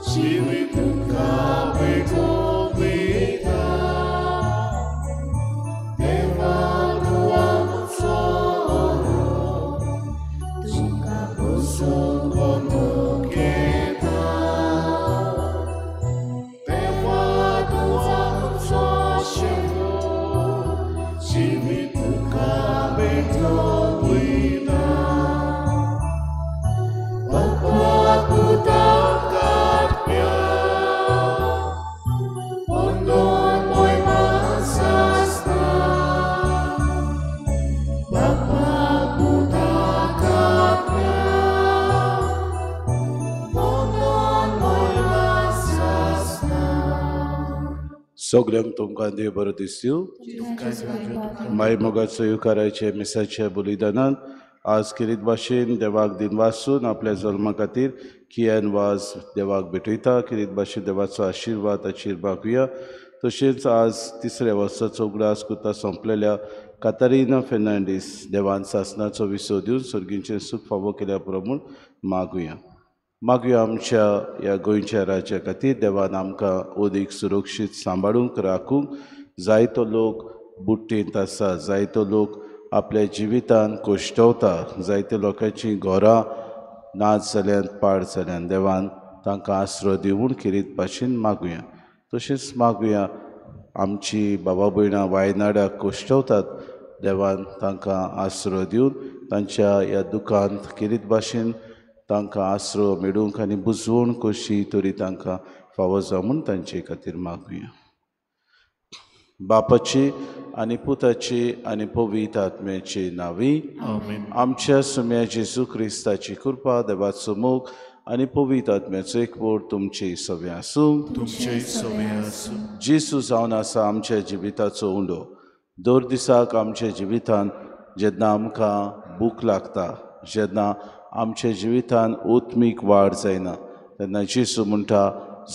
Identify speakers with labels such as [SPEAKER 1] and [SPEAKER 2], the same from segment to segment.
[SPEAKER 1] जिवीत तुका भेटोवंक वयता. देवा तूं आमचो तुका पुसूंक वतूंक येता. देवा तूं आमचो शेवट, जिवीत तुका भेटोवंक वयता. बापा पुताक आत्म्या, पोंदोन मोयमा सासना. बापा पुताक आत्म्या, पोंदोन मोयमा सासना.
[SPEAKER 2] सगल्यांक तुमकां देव बरो दिसू. माय मोगाचो येवकाराचे मिसाच्या बलिदानान आज खेरीत भाशेन देवाक दिनवासून आपल्या जल्मा खातीर कियान वाज देवाक भेटयता. खेरीत भाशेन देवाचो आशिर्वाद ताचेर मागुया. तशेंच आज तिसऱ्या वर्साचो उगडास करता सोंपलेल्या कातारिना फेर्नांडीस देवान सासनाचो विसव दिवन सर्गीचें सूख फावो केल्या पुरो म्हूण मागुया. मागुया आमच्या ह्या गोंयच्या राज्या खातीर देवान आमकां अदीक सुरक्षीत सांबाळूंक राखूंक. जायतो लोक बुट्टेंत आसा, जायतो लोक आपल्या जिवितान कोश्टवता, जायते लोकांचीं घरां नाच जाल्यान पाड जाल्यान देवान तांकां आसरो दिवन खेरीत भाशेन मागुया. तशेंच मागुया आमची बाबा भयणां वायनाडाक कोश्टवतात, देवान तांकां आसरो दिवन तांच्या ह्या दुकांत खेरीत भाशेन तांकां आसरो मेळूंक आनी बुजवण कशी तरी तांकां फावो जावं म्हूण तांचे खातीर मागुया. बापाची आनी पुताची आनी पवित्र आत्म्याची नांवी
[SPEAKER 1] आमेन.
[SPEAKER 2] आमच्या सुम्या जेजू क्रिस्ताची कृपा, देवाचो मोग आनी पवित्र आत्म्याचो एकवट तुमचे सगळें आसूं.
[SPEAKER 1] तुमचे सगळें आसूं.
[SPEAKER 2] जेजू जावन आसा आमच्या जिविताचो उंडो. दर दिसाक आमच्या जिवितान जेन्ना आमकां भूक लागता, जेन्ना आमच्या जिवितान आत्मीक वाड जायना, तेन्ना जेजू म्हणटा,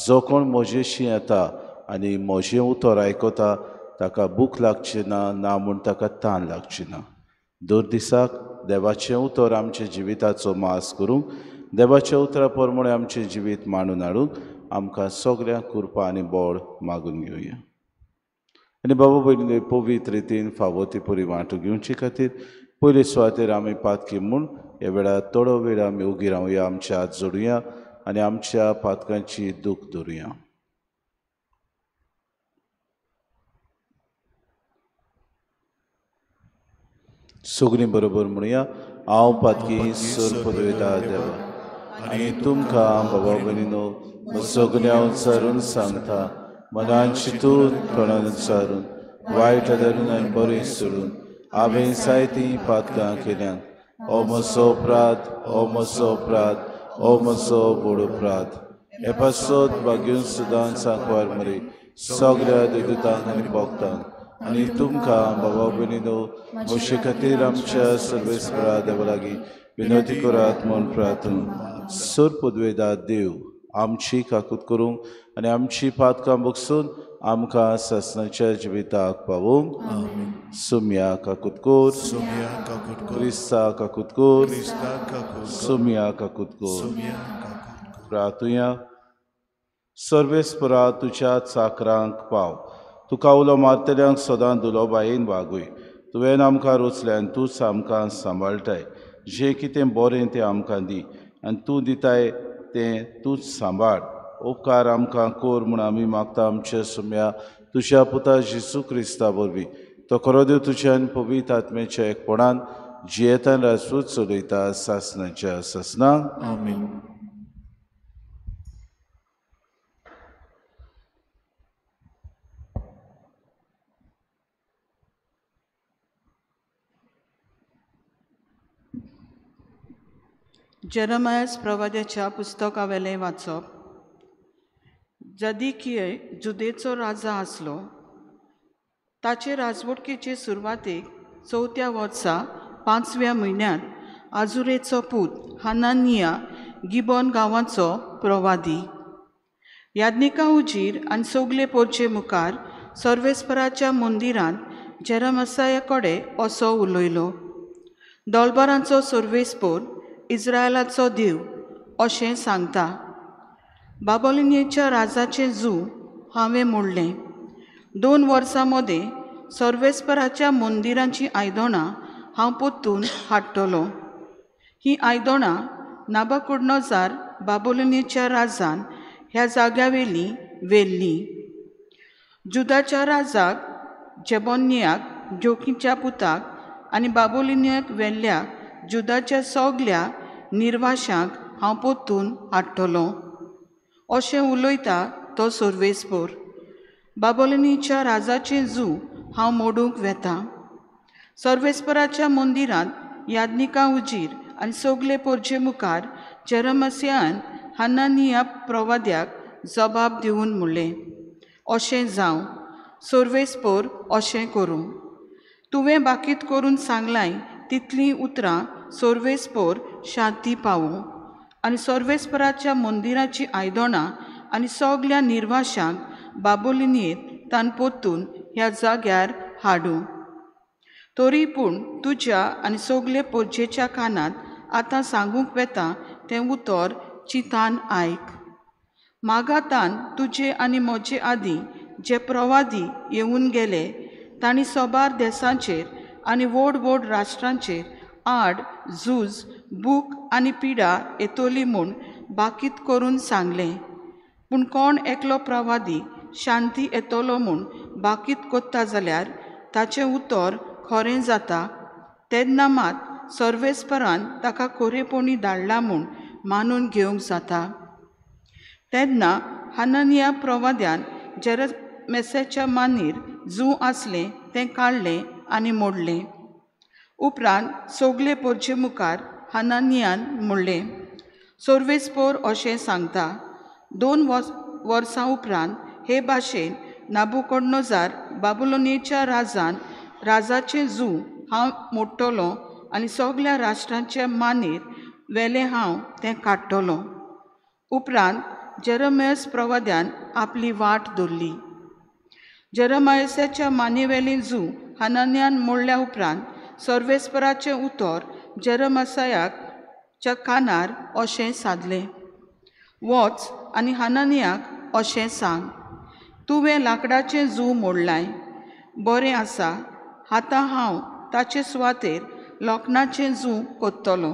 [SPEAKER 2] जो कोण म्हजेशी येता आनी म्हजें उतर आयकता ताका भूक लागची ना, ना म्हूण ताका तान लागची ना. दर दिसाक देवाचें उतर आमच्या जिविताचो मास करूंक, देवाच्या उतरा प्रमाणे आमचें जिवीत मांडून हाडूंक आमकां सगळ्यांक कृपा आनी बळ मागून घेवया. आनी बाबा भयणी पवित्र रितीन फावो ती पुरी वांटो घेवचे खातीर पयले सुवातेर आमी पातकी म्हूण ह्या वेळार थोडो वेळ आमी उगी रावया, आमचे हात जोडुया आनी आमच्या पातकांची दूख धरुया. सगळीं बरोबर म्हणुया, हांव पातकी सर पदवेता देवा आनी तुमकां बाबा भयणीनो सगळ्यां उच्चारून सांगता, मनान चिंतून तोंडान उच्चारून वायट धरून आनी बरें सोडून हांवें जायतीं पातकां केल्यांत. ओ म्हजो अपराध, ओ म्हजो अपराध, ओ म्हजो व्हड अपराध. हे पासत भाग्यून सुदान सांकवार मरे सगळ्या देवदूतांक आनी भक्तांक आनी तुमकां बाबा भयणीनो म्हजे खातीर आमच्या सर्वेस्परा देवा लागीं विनवती करात म्हूण प्रार्थना. सर पदवेदा देव आमची काकूत करूंक आनी आमची पातकां बगसून आमकां सासणाच्या जिविताक पावोवंक. सुम्या काकूत कर, क्रिस्ता काकूत कर, सुम्या काकूत कर. प्रार्थुया. सर्वेस्परा तुज्या चाकरांक पाव, तुका उलो मारतल्यांक सदां दुलोबायेन वागय. तुवें आमकां रोचल्यान तूंच आमकां सांबाळटाय. जें कितें बरें तें आमकां दी आनी तूं दिताय तें तूंच सांबाळ. उपकार आमकां कर म्हूण आमी मागता आमच्या सुम्या तुज्या पुता जेजू क्रिस्ता वरवीं. तो खरो देव तुज्यान पवित्र आत्म्याच्या एकपणान जियेतान राजपूत चलयता सासणाच्या सासणां.
[SPEAKER 1] आमेन.
[SPEAKER 3] जेरमायस प्रवाद्याच्या पुस्तकावेलें वाचप. जदीकीय जुदेचो राजा आसलो ताचे राजवटकेचे सुरवातेक चवथ्या वर्सा पांचव्या म्हयन्यांत आजुरेचो पूत हानानिया गिबोन गांवाचो प्रवादी याज्ञिका उजीर आनी सगले पोरचे मुखार सर्वेस्पराच्या मंदिरांत जेरमसाया कडेन असो उलयलो, दोलबरांचो सर्वेस्पोर इस्रायलाचो देव अशें सांगता, बाबोलिनीच्या राजाचें जू हांवें मोडलें. 2 वर्सां मदें सर्वेस्पराच्या मंदिराचीं आयदनां हांव परतून हाडटलो. हीं आयदनां नाबकुडनजार बाबोलिनीच्या राजान ह्या जाग्यावेलीं व्हेल्लीं. जुदाच्या राजाक जेबोनियाक जोकीच्या पुताक आनी बाबोलिनीक व्हेल्ल्या जुदाच्या सगल्या निर्वाशांक हांव परतून हाडटलो, अशें उलयता तो सर्वेस्पोर. बाबोलिनीच्या राजाचें जू हांव मोडूंक वेता. सर्वेस्पराच्या मंदिरांत याज्ञिकां उजीर आनी सगले पोरजे मुखार जेरमस्यान हनानिया प्रवाद्याक जबाब दिवन म्हणलें, अशें जावं, सर्वेस्पोर अशें करूं. तुवें बाकीत करून सांगलाय तितलीं उतरां सर्वेस्पोर शांती पावूं आनी सर्वेस्पराच्या मंदिराचीं आयदनां आनी सगल्या निर्वाशांक बाबोलिनीत तान परतून ह्या जाग्यार हाडूं. तरी पूण तुज्या आनी सगले पोरजेच्या कानांत आतां सांगूंक वेता तें उतर चिंतान आयक. मागातान तुजे आनी म्हजे आदीं जे प्रवादी येवन गेले तांणी सोबार देसांचेर आनी व्हड व्हड राष्ट्रांचेर आड झूज, भूक आनी पिडा येतली म्हूण बाकीत करून सांगलें. पूण कोण एकलो प्रवादी शांती येतलो म्हूण बाकीत कोत्ता जाल्यार ताचें उतर खरें जाता, तेन्ना मात सर्वेस्परान ताका खरेपणी धाडला म्हूण मानून घेवंक जाता. तेन्ना हननिया प्रवाद्यान जेरमेसाच्या मानीर जू आसलें तें काडलें आनी मोडलें. उपरांत सगले पोरजे मुखार हनानियान म्हणलें, सर्वेस्पोर अशें सांगता, 2 वर्सां उपरांत हे भाशेन नाबुकोडनोजार बाबुलोनीच्या राजान राजाचें जू हांव मोडटलो आनी सगल्या राष्ट्रांच्या मानेर वेलें हांव तें काडटलो. उपरांत जेरमयस प्रवाद्यान आपली वाट धरली. जेरमयसाच्या मानेवेलें जू हनानियान मोडल्या उपरांत सर्वेस्पराचें उतर जेरमसायाच्या कानार अशें सादलें, वच आनी हनानियाक अशें सांग, तुवें लांकडाचें जू मोडलाय, बरें आसा, आतां हांव ताचे सुवातेर लोखणाचें जू कोत्तलो,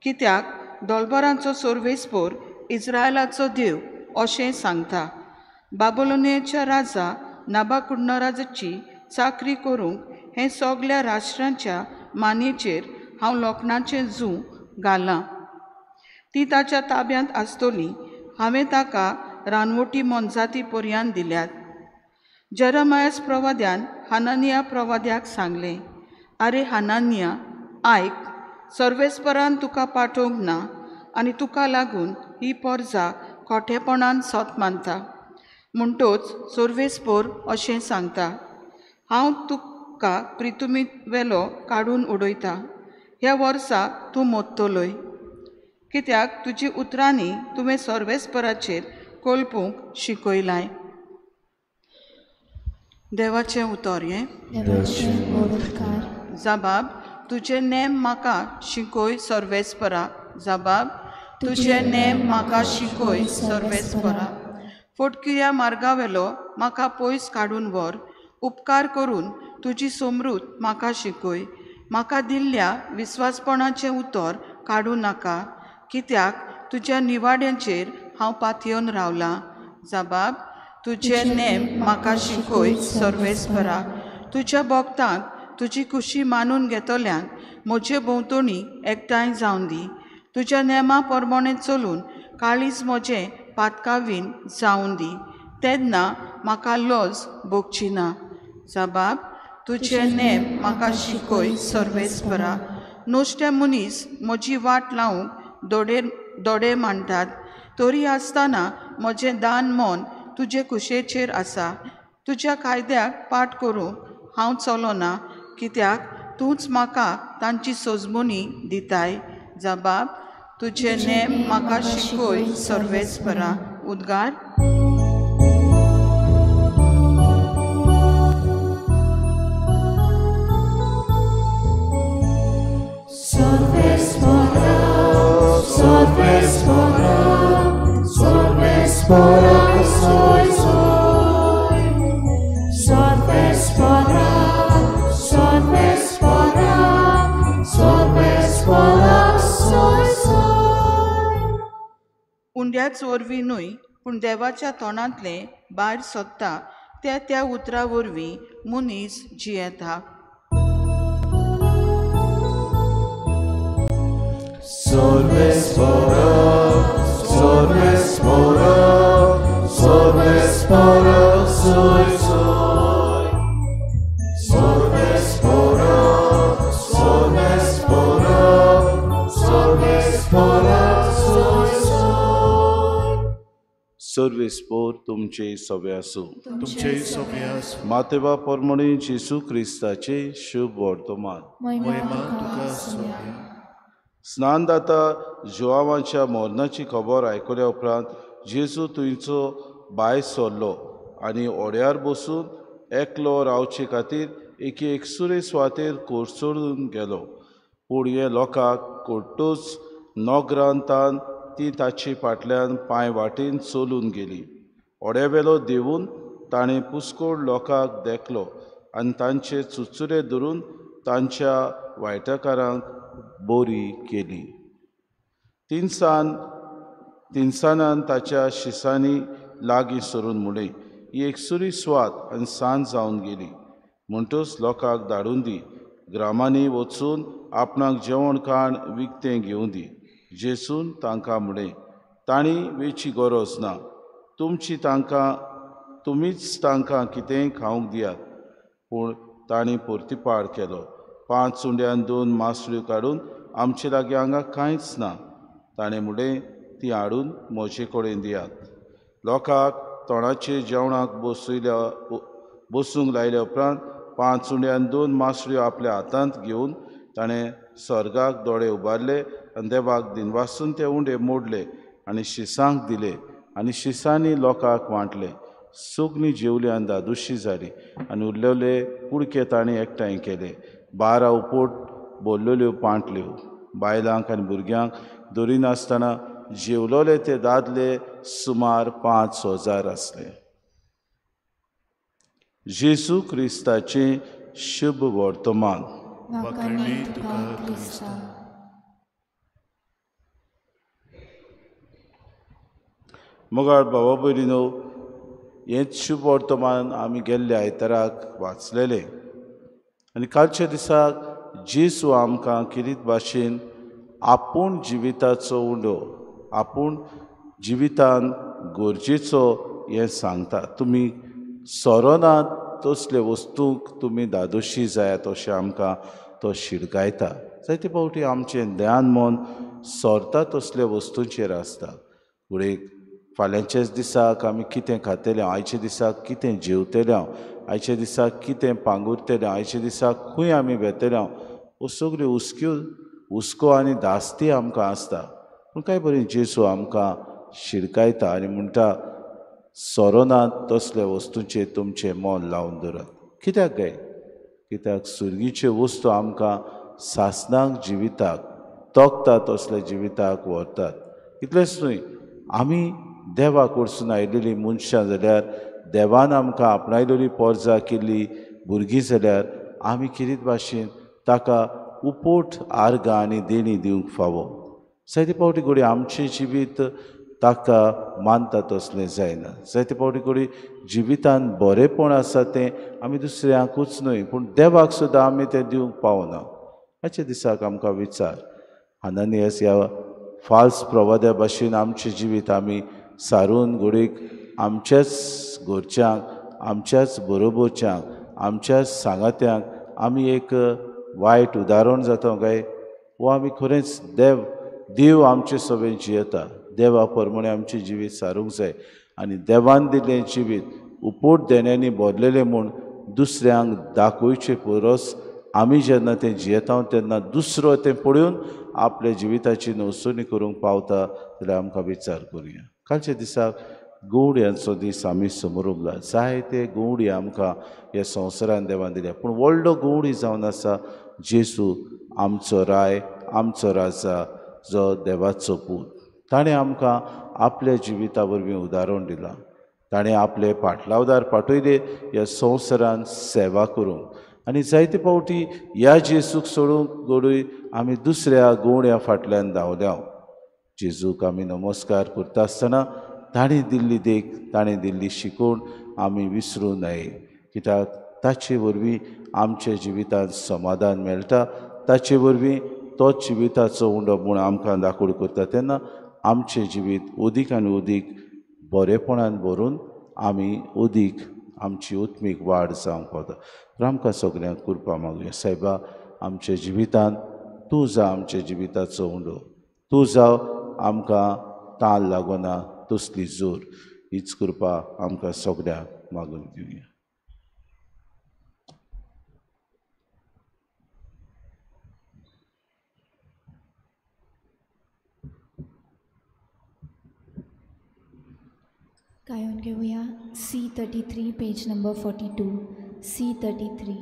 [SPEAKER 3] कित्याक दोलबरांचो सर्वेस्पोर इस्रायलाचो देव अशें सांगता, बाबुलोनियाच्या राजा नाबाकुडनराजाची चाकरी करूंक हें सगल्या राष्ट्रांच्या मानेचेर हांव लोखणाचें जू घालां, ती ताच्या ताब्यांत आसतली. हांवें ताका रानवटी मोनजाती पर्यान दिल्यात. जेरमायस प्रवाद्यान हनानिया प्रवाद्याक सांगलें, आरे हनानिया, आयक, सर्वेस्परान तुका पाठोवंक ना आनी तुका लागून ही पोरजा खोटेपणान सोत मानता. म्हणटोच सर्वेस्पोर अशें सांगता, हांव तुका प्रितुमी वेलो काडून उडयता, ह्या वर्सा तूं मोत्तलोय, कित्याक तुजी उतरांनी तुवें सर्वेस्पराचेर कोलपूंक शिकयलाय. देवाचें उतर हें. जबाब, तुजें नेम म्हाका शिकय सर्वेस्परा. जबाब, तुजें नेम म्हाका शिकय सर्वेस्परा. फटकिऱ्या मार्गावेलो म्हाका पयस काडून व्हर, उपकार करून तुजी समृत म्हाका शिकय. म्हाका दिल्ल्या विस्वासपणाचें उतर काडूं नाका, कित्याक तुज्या निवाड्यांचेर हांव पातयेवन रावलां. जबाब, तुजें नेम म्हाका शिकय सर्वेस्परा. तुज्या भक्तांक तुजी खुशी मानून घेतल्यांक म्हजे भोंवतणी एकठांय जावन दी. तुज्या नेमा प्रमाणें चलून काळीज म्हजें पातकावीन जावन दी, तेन्ना म्हाका लज भोगची ना. जबाब, तुजें नेम म्हाका शिकय सर्वेस्परा. नश्टे मनीस म्हजी वाट लावंक दोडे दोडे मांडटात, तरी आसतना म्हजें दान मन तुजे कुशेचेर आसा. तुज्या कायद्याक पाठ करूंक हांव चलोना, कित्याक तूंच म्हाका तांची सोजमणी दिताय. जबाब, तुजें नेम म्हाका शिकय सर्वेस्परा. उद्गार.
[SPEAKER 1] सर्वेस्परा, सर्वेस्परा, सर्वेस्परा. Vespora soy soy, Sor Vespora, Sor Vespora, Sor Vespora soy soy.
[SPEAKER 3] उंड्याच वरवीं न्हय पूण देवाच्या तोंडांतलें भायर सोदता त्या त्या उतरा वरवीं मनीस जियेता.
[SPEAKER 2] Sor Vespora, Sor Vespora, Sor Vespora, soy soy.
[SPEAKER 1] Sor Vespora, Sor Vespora, Sor Vespora, soy soy.
[SPEAKER 2] सर्वेस्पोर तुमचे सवे आसूं.
[SPEAKER 1] तुमचे सवे आसूं.
[SPEAKER 2] मातेवा परमणी जेजू क्रिस्ताचे शुभ वर्तमान.
[SPEAKER 1] महिमा तुका सोबे.
[SPEAKER 2] स्नानदाता जुआवाच्या मरणाची खबर आयकल्या उपरांत जेजू थंयचो भायर सरलो आनी ओड्यार बसून एकलो रावचे खातीर एके एकसुरे सुवातेर कोसळून गेलो. पूण हे लोकांक कोट्टूच नोगरांतान ती ताचे फाटल्यान पांय वाटेन चलून गेली. ओड्यावेलो देंवून ताणें पुस्कोळ लोकांक देखलो आनी तांचे चुचुरे धरून तांच्या वायटकारांक बोरी केली. तिनसानान ताच्या शिसांनी लागीं सरून म्हणलें, ही एकसुरी सुवात आनी सांज जावन गेली, म्हणटच लोकांक धाडून दी, ग्रामांनी वचून आपणाक जेवण खाण विकतें घेवं दी. जेसून तांकां म्हणलें, तांणी वेची गरज ना, तुमीच तांकां कितेंय खावंक दियात. पूण तांणी परतिपाळ केलो, 5 उंड्यान 2 मासळ्यो काडून आमचे लागीं हांगा कांयच ना. ताणें म्हणलें, ती हाडून म्हजे कडेन दियात. लोकांक तोंडाचे जेवणाक बसूंक लायल्या उपरांत 5 उंड्यान 2 मासळ्यो आपल्या हातांत घेवन ताणें स्वर्गाक दोळे उबारले आनी देवाक दिनवासून ते उंडे मोडले आनी शिसांक दिले आनी शिसांनी लोकांक वांटले. सगळीं जेवली आनी दादोशी जाली आनी उरलेले कुडके ताणें एकठांय केले. 12 उपोट भरलेल्यो पांटल्यो. बायलांक आनी भुरग्यांक धरिनासतना जेवलोले ते दादले सुमार 5000 आसले. जेजू क्रिस्ताचें शुभ वर्तमान. मोगाळ बाबा भयणीनो, हेंच शुभ वर्तमान आमी गेल्ल्या आयताराक वाचलेलें आनी कालच्या दिसाक जेजू आमकां किरीत भाशेन आपूण जिविताचो उंडो, आपूण जिवितान गरजेचो हें सांगता. तुमी सोरोनात तसले वस्तूंक तुमी दादोशी जायात अशें आमकां तो शिडकायता. जायते फावटी आमचें ध्यान मन सोरता तसले वस्तूंचेर आसता. फुडें फाल्यांच्याच दिसाक आमी कितें खातले, आयच्या दिसाक कितें जेवतले, आयच्या दिसाक कितें पांगुरतले, आयच्या दिसाक खंय आमी वेतले, ह्यो सगल्यो हुस्को आनी धास्ती आमकां आसता. पूण कांय बरें जेजू आमकां शिडकायता आनी म्हणटा, सोरोनात तसल्या वस्तूंचेर तुमचें मन लावन दवरात. कित्याक काय? कित्याक सुर्गीच्यो वस्तू आमकां सासनाक जिविताक तोखता तसल्या जिविताक व्हरतात. इतलेंच न्हय, आमी देवा कडसून आयिल्लीं मनशां जाल्यार, देवान आमकां आपणायलेली पोरजा केल्ली भुरगीं जाल्यार आमी किरीत भाशेन ताका उपोट आर्गां आनी देणी दिवंक फावो. जायते फावटी घडये आमचें जिवीत ताका मानता तसलें जायना. जायते फावटी घडये जिवितान बरेंपण आसा तें आमी दुसऱ्यांकूच न्हय पूण देवाक सुद्दां आमी तें दिवंक पावना. हाच्या दिसाक आमकां विचार अननियस ह्या फाल्स प्रवाद्या भाशेन आमचें जिवीत आमी सारून घडयेक आमच्याच घरच्यांक, आमच्याच बरोबरच्यांक, आमच्याच सांगात्यांक आमी एक वायट उदाहरण जाता काय? वो आमी खरेंच देव आमचे सवें जियेता. देवा प्रमाणे आमचें जिवीत सारूंक जाय आनी देवान दिल्लें जिवीत उपोट देण्यांनी भरलेलें म्हूण दुसऱ्यांक दाखोवचे परस आमी जेन्ना तें जियेता तेन्ना दुसरो तें पळोवन आपल्या जिविताची नवसणी करूंक पावता जाल्यार आमकां विचार करुया. कालच्या दिसाक गवड्यांचो दीस आमी समोर उरला. जायते गवडी आमकां ह्या संवसारान देवान दिल्या, पूण व्हडलो गवडी जावन आसा जेजू, आमचो राय, आमचो राजा, जो देवाचो पूत. ताणें आमकां आपल्या जिविता वरवीं उदाहरण दिलां. ताणें आपले पाटलावदार पाठयले ह्या संवसारान सेवा करूंक. आनी जायते फावटी ह्या जेजूक सोडूंक घडूय आमी दुसऱ्या गोवण्या फाटल्यान धांवल्या. जेजूक आमी नमस्कार करता आसतना ताणें दिल्ली देख, ताणें दिल्ली शिकवण आमी विसरूं नये. कित्याक ताचे वरवीं आमच्या जिवितांत समाधान मेळटा. ताचे वरवीं तोच जिविताचो उंडो म्हूण आमकां दाखोवड करता. तेन्ना आमचें जिवीत अदीक आनी अदीक बरेपणान भरून आमी अदीक आमची उत्मीक वाड जावंक पावता. तर आमकां सगल्यांक कृपा मागुया. सायबा, आमच्या जिवितांत तूं जाव आमच्या जिविताचो उंडो, तूं जाव आमकां ताल लागना तसली जोर. हीच कृपा आमकां सगल्यांक मागून दिवया.
[SPEAKER 4] गायन घेवया C33 page number 42. C33.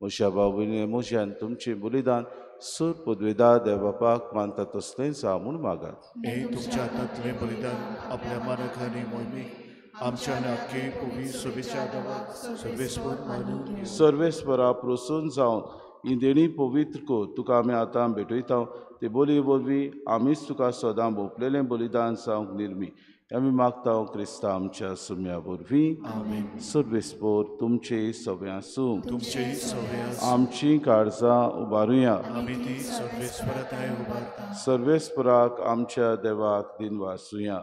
[SPEAKER 2] म्हज्या बाबुने म्हज्यान तुमचें बलिदान सूर पदवेदार देवबापाक मानता तसलेंच जावं म्हूण मागात.
[SPEAKER 1] तुमच्या हातांतलें बलिदान आपल्या मानकांनी मोहिमेक आमच्या नाके पवी सोबेच्या सर्वेस्पर मानून
[SPEAKER 2] सर्वेस्परा प्रसून जावन ही देणी पवित्र कर. तुका आमी आतां भेटयता ते बोली वरवीं आमीच तुका सदां भोपलेलें बलिदान जावंक निर्मी. आमी मागता क्रिस्ता आमच्या सुम्या वरवीं. सर्वेस्पर तुमचे सगळे आसूं. आमची काळजां उबारुया. सर्वेस्पराक आमच्या देवाक दिनवासुया.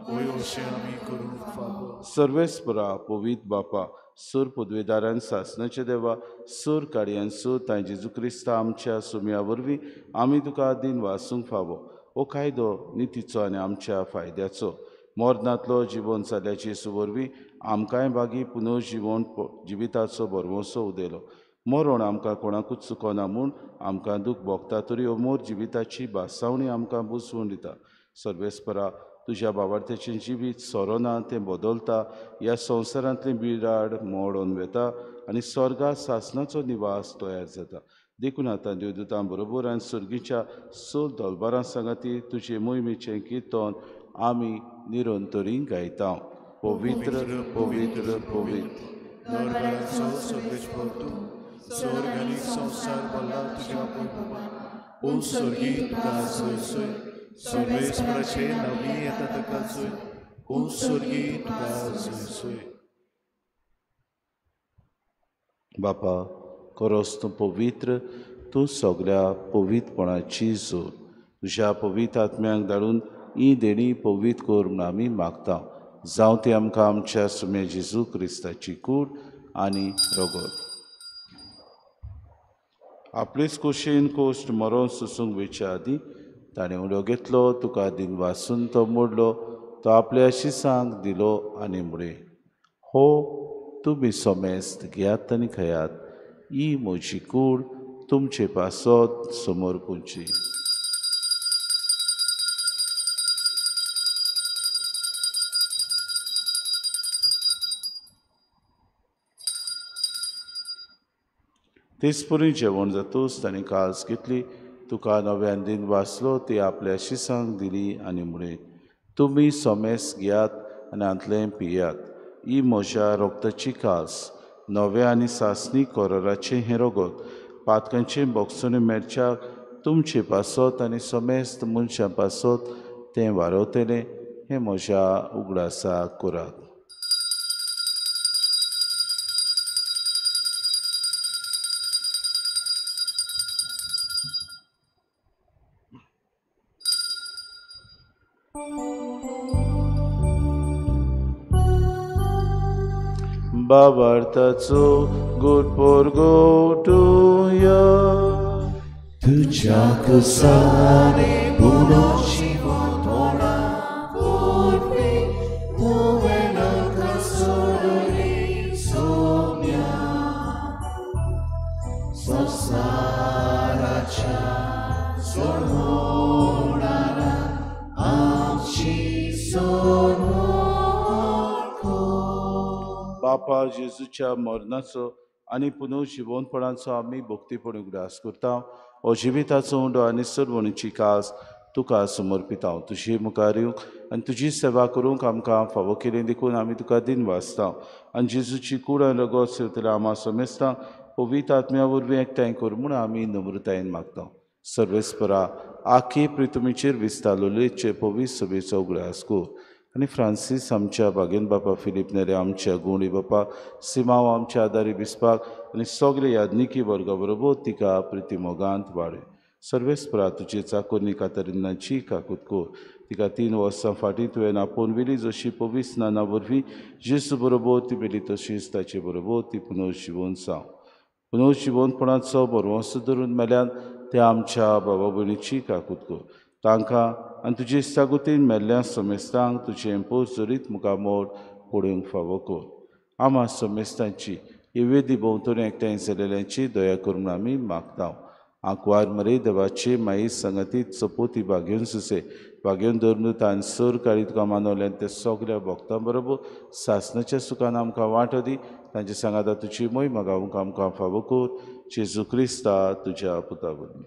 [SPEAKER 2] सर्वेस्परा पवित्र बापा, सूर पदवेदारान सासनाचे देवा, सूर काडयान सूर तांय जेजू क्रिस्ता आमच्या सुम्या वरवीं आमी तुका दिनवासूंक फावो. हो कायदो नितीचो आनी आमच्या फायद्याचो. मरणांतलो जिवन जाल्याचे जेजू वरवीं आमकांय बागी पुनर्जिवन जिविताचो भरवंसो उदयलो. मरण आमकां कोणाकूच चुकना म्हूण आमकां दूख भोगता तरी अमोर जिविताची भासावणी आमकां बुजवून दिता. सर्वेस्परा, तुज्या बाबार्थ्याचें जिवीत सोरोना तें बदलता. ह्या संवसारांतलें बिराड मोडून वेता आनी स्वर्गा सासनाचो निवास तयार जाता. देखून आतां देवदूतां बरोबर आनी सर्गीच्या स दलबारां सांगाती तुजे मोहिमेचें किर्तन आमी निरंतरी गायता. पवित्र पवित्र पवित्र
[SPEAKER 1] संवसार भरला तुज्या वैभवान. ओ स्वर्गी तुका जय जय, सर्वेस्पराचे नांवी येता ताका जय. ओ स्वर्गी तुका जय जय.
[SPEAKER 2] बापा, खरोच तूं पवित्र, तूं सगळ्या पवित्रपणाची जोड. तुज्या पवित्र आत्म्यांक धाडून ही देणी पवित्र कर म्हूण आमी मागता. जावं ती आमकां आमच्या सुम्या जेजू क्रिस्ताची कूड आनी रगत. आपलेच कुशीन कोश्ट मरोन सोसूंक वेच्या आदीं ताणें उलो घेतलो, तुका दिनवासून तो मोडलो, तो आपल्या शिसांक दिलो आनी म्हळें, हो तुमी समेस्त घेयात आनी खायात, ही म्हजी कूड तुमचे पासत समर्पूची. तेचपरी जेवण जातूच ताणें कास घेतली, तुका नव्यान दिन वाचलो, ती आपल्या शिसांक दिली आनी म्हळें, तुमी समेस घेयात आनी हांतलें पियात, ही म्हज्या रोगताची कास, नव्या आनी सासणी कोराराचें हें रगत, पातकांची बोगसणी मेळच्याक तुमचे पासत आनी समेस्त मनशां पासत तें वारवतलें हें म्हज्या उगडासाक करात. बाबार्थाचो गोड पोरगोटुया
[SPEAKER 1] तुज्या कुसाने पुनोची थोडा पूर्वी तुवें नाका सोडली सोम्या संवसाराच्या सोडणारा आमची सोडवण.
[SPEAKER 2] बापा जेजूच्या मरणाचो आनी पुनर्जिवनपणाचो आमी भक्तीपण उगडास करता. हो जिविताचो उंडो आनी सरवणीची कास तुका समर्पिता. तुजी मुखार येवंक आनी तुजी सेवा करूंक आमकां फावो केली देखून आमी तुका दिन वाचता. आनी जेजूची कूड आनी रगत सेवतल्या आमा समेस्तां पवित्र आत्म्या वरवीं एकठांय कर म्हूण आमी नम्रतायेन मागता. सर्वेस्परा आखी प्रितुमीचेर विस्तारलेचे पवित्र सभेचो उगडास कर आनी फ्रांसीस आमच्या बागेन बापा फिलीप नेरे आमच्या गुणी बापा सिमाव आमच्या आदारी बिस्पाक आनी सगळे याज्ञिकी वर्गा बरोबर तिका प्रितीमोगांत वाडय. सर्वेस्परा तुजे चाकोरनी कातरिनाची काकूत कर. तिका 3 वर्सां फाटीं तुवें आपोवन व्हेली जशी पवित्र स्नाना वरवीं जेजू बरोबर ती मेली तशीच ताचे बरोबर ती पुनर्जिवन जावं. पुनर्जिवनपणाचो बरवंसो धरून मेल्यान त्या आमच्या बाबा भयणीची काकूत कर. तांकां आनी तुजे इस्तागुतीन मेल्ल्या समेस्तांक तुजें पोस जरीत मुखामोड पळोवंक फावो कर. आमा समेस्तांची ही वेदी भोंवतणी एकठांय जाल्ल्यांची दया करून आमी मागता. आंकवार मरे देवाची माई संगतीत चपोती बागेवन सुसे बागेवन धरून तान सर काळी तुका मानवल्यान ते सगल्या भक्तां बरोबर सासणाच्या सुखान आमकां वांटो दी. तांचे सांगाता तुजी मोय मागावंक आमकां फावो कर. जेजू क्रिस्ता तुज्या पुता वरवीं.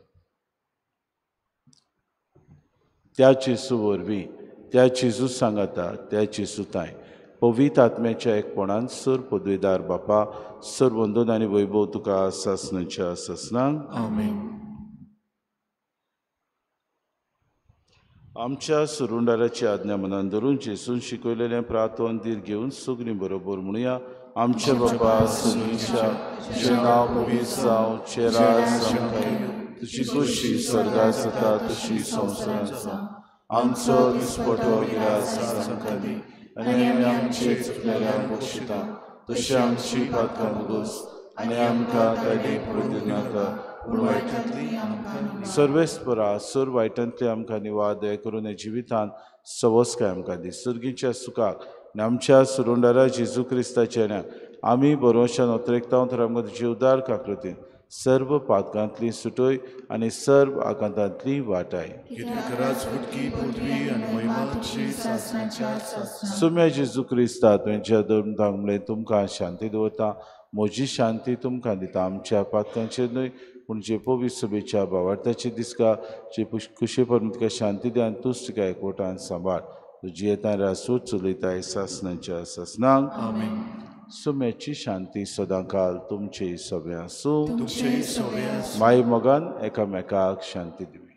[SPEAKER 2] त्या जेजू वरवीं, त्या जेजू सांगाता, त्या जेजू तांय पवित्र आत्म्याच्या एकपणान सर पदवेदार बापा सर वंदन आनी वैभव तुका सासणाच्या सासणांक.
[SPEAKER 1] आमेन.
[SPEAKER 2] आमच्या सुरुंडाराची आज्ञा मनान धरून जेजून शिकयलेलें प्रार्थन धीर घेवन सगळीं बरोबर म्हणुया. आमच्या बापा सुनीच्या तुजें नांव पवित्र जावं, तुजें राज आमकां येवं, तुजी खोशी स्वर्गात जाता तशी संवसारांत जावं. आमचो दिसपटो गिरास आमकां दी आनी आमी आमचे चुकलेल्यांक बक्षिता तशी आमची पातकां भोगोस आनी आमकां कायदे पडूं दिनाका पूण
[SPEAKER 1] वायटांतली आमकां
[SPEAKER 2] सर्वेस्परा सर वायटांतली आमकां निवार दया करून ह्या जिवितांत सवस्काय आमकां दी. सर्गीच्या सुखाक आनी आमच्या सुरुंडारा जेजू क्रिस्ताच्या न्याक आमी बरोवशान अत्रेकता तर आमकां तुजी उदार काकृतीन सर्व पातकांतली सुटय आनी सर्व आकांतांतली वाटाय. सुम्या जेजू क्रिस्ता तुमच्या धर्म म्हणलें तुमकां शांती दवरता, म्हजी शांती तुमकां दिता. आमच्या पातकांचेर न्हय पूण जे पवित्र सभेच्या भावार्थाची दिसका जे कुशे परून तुका शांती दी आनी तूंच तुका एकवटान सांबाळ. तुजी येता रासूच चलयताय सासणाच्या सासणांक.
[SPEAKER 1] आमेन.
[SPEAKER 2] सुम्याची शांती सदांकाल तुमचे सगळे आसूं.
[SPEAKER 1] तुमचे सगळे आसूं.
[SPEAKER 2] माय मोगान एकामेकाक शांती दिवी.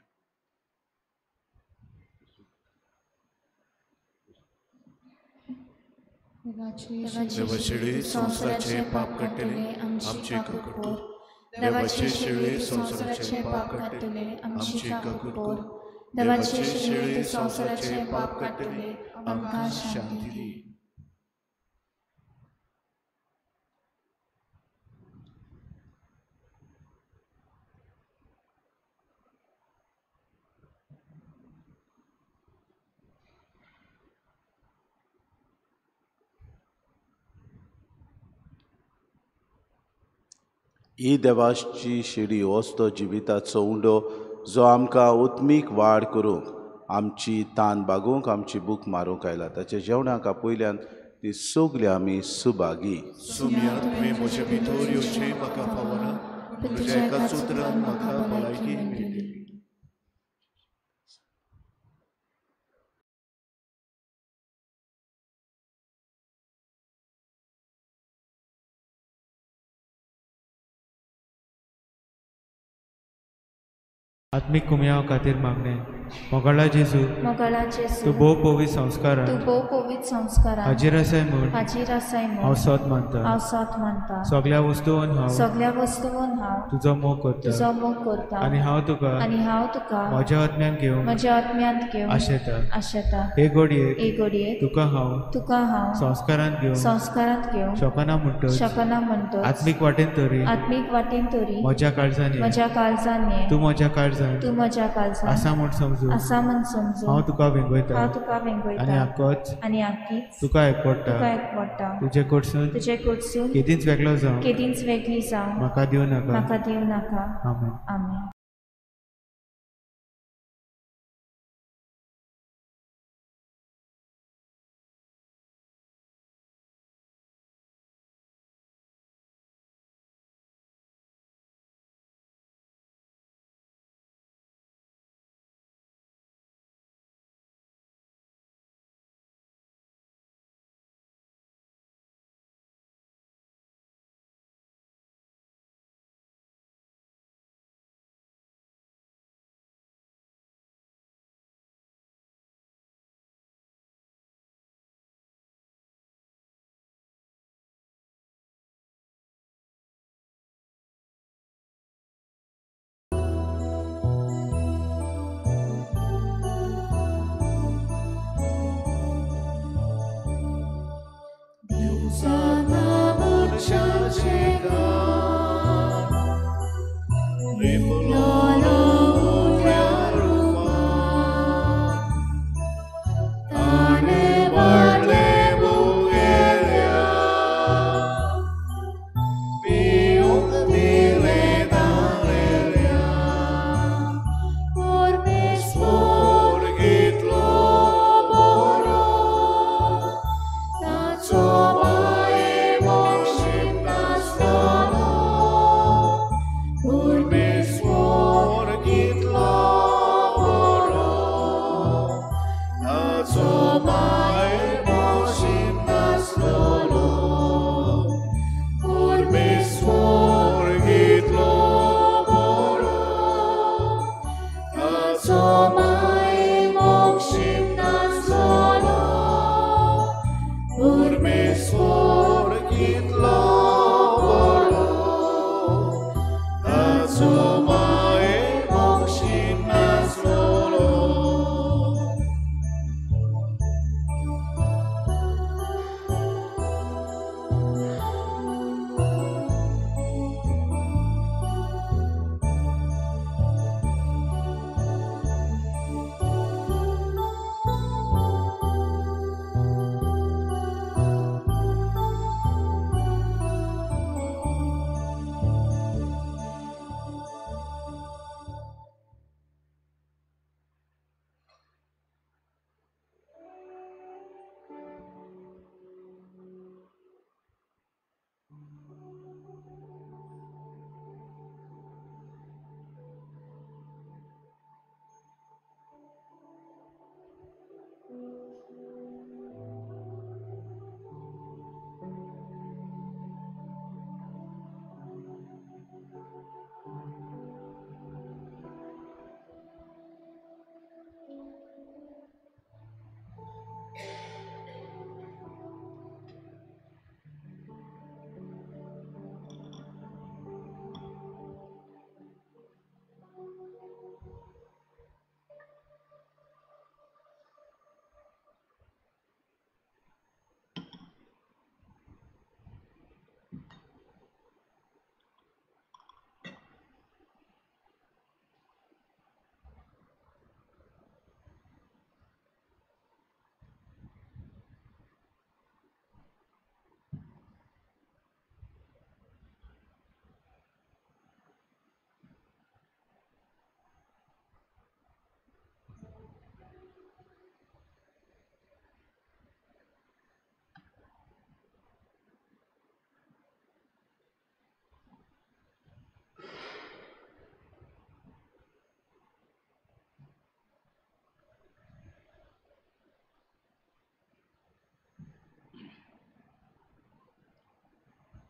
[SPEAKER 1] देवाचे संवसाराचे पाप काडटले आमचे काकूट कर. देवाचे शेळे संवसाराचे पाप काडटले आमचे काकूट कर. देवाचे शेळे संवसाराचे पाप काडटले आमकां शांती दी.
[SPEAKER 2] ही देवाची शिडी होच तो जिविताचो उंडो जो आमकां उत्मीक वाड करूंक आमची तान बागोवंक आमची भूक मारूंक आयला. ताच्या जेवणाक आपयल्यान ती सगळी आमी सुभागी.
[SPEAKER 1] सुम्या तुवें म्हजे भितर येवचें म्हाका फावना, तुज्या एका सुत्रान म्हाका भलायकी मेळटली.
[SPEAKER 5] आत्मीक कुमयाव खातीर मागणें. मोगाळा जेजू,
[SPEAKER 1] मोगाळा जेजू,
[SPEAKER 5] तूं भोव पवित्र संस्कारान,
[SPEAKER 1] तूं भोव पवित्र संस्कारान
[SPEAKER 5] हाजीर आसाय म्हूण,
[SPEAKER 1] हाजीर आसाय म्हूण
[SPEAKER 5] हांव सत मानता,
[SPEAKER 1] हांव सत मानता.
[SPEAKER 5] सगळ्या वस्तून हांव,
[SPEAKER 1] सगळ्या वस्तून हांव
[SPEAKER 5] तुजो मोग करता,
[SPEAKER 1] तुजो मोग करता.
[SPEAKER 5] आनी हांव तुका,
[SPEAKER 1] आनी हांव तुका
[SPEAKER 5] म्हज्या आत्म्यान घेवन,
[SPEAKER 1] म्हज्या आत्म्यांत घेवन
[SPEAKER 5] आशेता,
[SPEAKER 1] आशेता.
[SPEAKER 5] हे घडयेक,
[SPEAKER 1] हे घडयेक
[SPEAKER 5] तुका हांव,
[SPEAKER 1] तुका हांव
[SPEAKER 5] संस्कारांत घेवन,
[SPEAKER 1] संस्कारांत घेवन
[SPEAKER 5] शकना म्हणटच,
[SPEAKER 1] शकना म्हणटच
[SPEAKER 5] आत्मीक वाटेन तरी,
[SPEAKER 1] आत्मीक वाटेन तरी
[SPEAKER 5] म्हज्या काळजान,
[SPEAKER 1] म्हज्या काळजान ये,
[SPEAKER 5] तूं म्हज्या काळजान,
[SPEAKER 1] तूं म्हज्या काळजान
[SPEAKER 5] आसा म्हूण समजून,
[SPEAKER 1] आसा म्हूण समजून
[SPEAKER 5] हांव तुका वेंगयता,
[SPEAKER 1] हांव तुका वेंगयता.
[SPEAKER 5] आनी आकोच,
[SPEAKER 1] आनी आकीच
[SPEAKER 5] तुका एकवडटा,
[SPEAKER 1] तुका एकवडटा.
[SPEAKER 5] तुजे कडसून,
[SPEAKER 1] तुजे कडसून
[SPEAKER 5] केदींच वेगळो जावं,
[SPEAKER 1] केदींच वेगळी जावं
[SPEAKER 5] म्हाका दिवं नाका,
[SPEAKER 1] म्हाका दिवं नाका.
[SPEAKER 5] आमेन.
[SPEAKER 1] आमेन.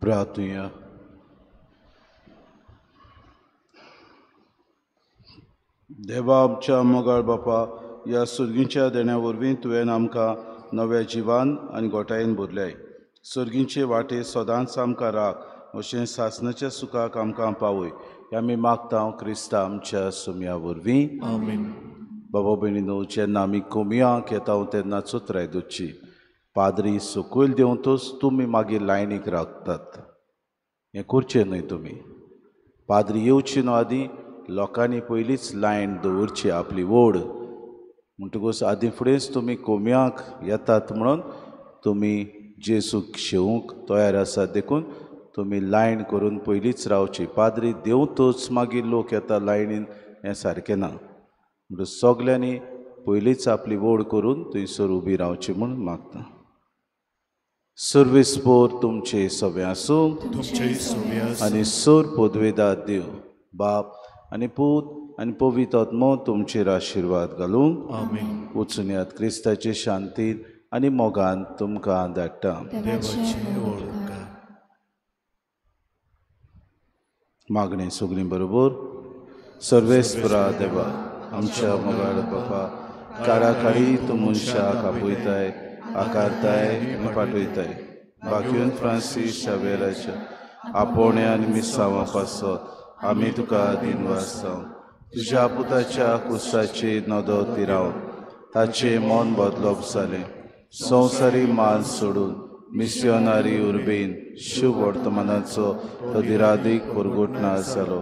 [SPEAKER 2] प्रार्थुया. देवा आमच्या मोगाळ बापा, ह्या सुर्गींच्या देण्या वरवीं तुवें आमकां नव्या जिवान आनी गोटायेन भरल्याय. सुर्गींचे वाटे सदांच आमकां राख, अशें सासणाच्या सुखाक आमकां पावय, हें आमी मागता क्रिस्ता आमच्या सुम्या वरवीं.
[SPEAKER 1] आमेन.
[SPEAKER 2] बाबा भयणीनो, जेन्ना आमी कोमियांक येता तेन्ना चोत्राय दवरची. पाद्री सकयल देंवतच तुमी मागीर लायनीक राखतात, हें करचें न्हय. तुमी पाद्री येवची न्हू आदीं लोकांनी पयलींच लायन दवरची आपली वोड. म्हणटकूच आदीं फुडेंच तुमी कोमियांक येतात म्हणून तुमी जेजूक शेवूंक तयार आसात, देखून तुमी लायन करून पयलींच रावची. पाद्री देंवतच मागीर लोक येता लायनीन, हें सारकें ना. म्हणटकूच सगल्यांनी पयलींच आपली वोड करून थंयसर उबी रावची म्हूण मागता. सर्वेस्पोर तुमचे सगळें आसूं आनी सोर पदवेदार देव बाप आनी पूत आनी पवित्र आत्मो तुमचेर आशिर्वाद घालूंक.
[SPEAKER 1] आमेन.
[SPEAKER 2] वचुनयात क्रिस्ताचे शांतीन आनी मोगान तुमकां धाडटा. मागणें सगळीं बरोबर. सर्वेस्परा देवा, आमच्या मोगाळ बापा, काळाकाळी तूं मनशाक आपयताय, आकारताय आनी पाठयताय. बाकीन फ्रांसीस शावेराच्या आपोवण्या आनी मिसांवा पासत आमी तुका दिनवास. तुज्या पुताच्या कुसाची नदर तिरावन ताचें मन बदलप जालें. संवसारी मान सोडून मिसियोनारी उर्बेन शुभ वर्तमानाचो तो दिरादीक परगटना जालो.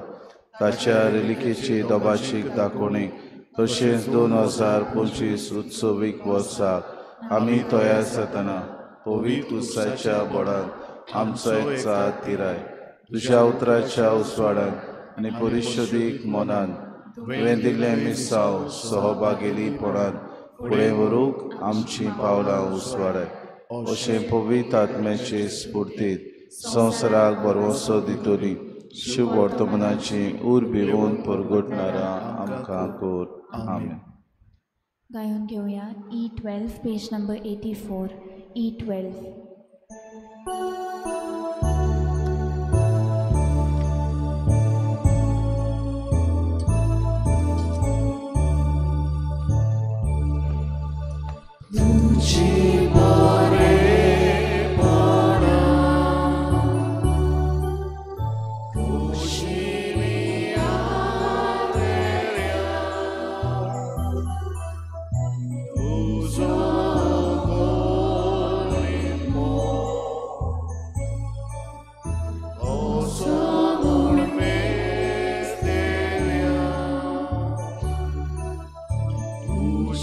[SPEAKER 2] ताच्या रेलिकेची दबाशीक दाखोवणेक तशेंच 2025 उत्सवीक वर्साक आमी तयार जातना पवित्र उत्साच्या बळान आमचो एकचार तिराय. तुज्या उतराच्या उजवाडान आनी परिशोदीक मनान तुवें दिल्लें मिसांव सहभागेलीपणान फुडें व्हरूंक आमचीं पावलां उजवाडाय. अशें पवित्र आत्म्याचे स्फुर्तीत संवसाराक भरवंसो दितली शुभ वर्तमानाची उर्बी भिवून परगटणारा आमकां कर. आमेन.
[SPEAKER 4] गायन घेवया E12 page number 84. E12.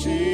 [SPEAKER 1] She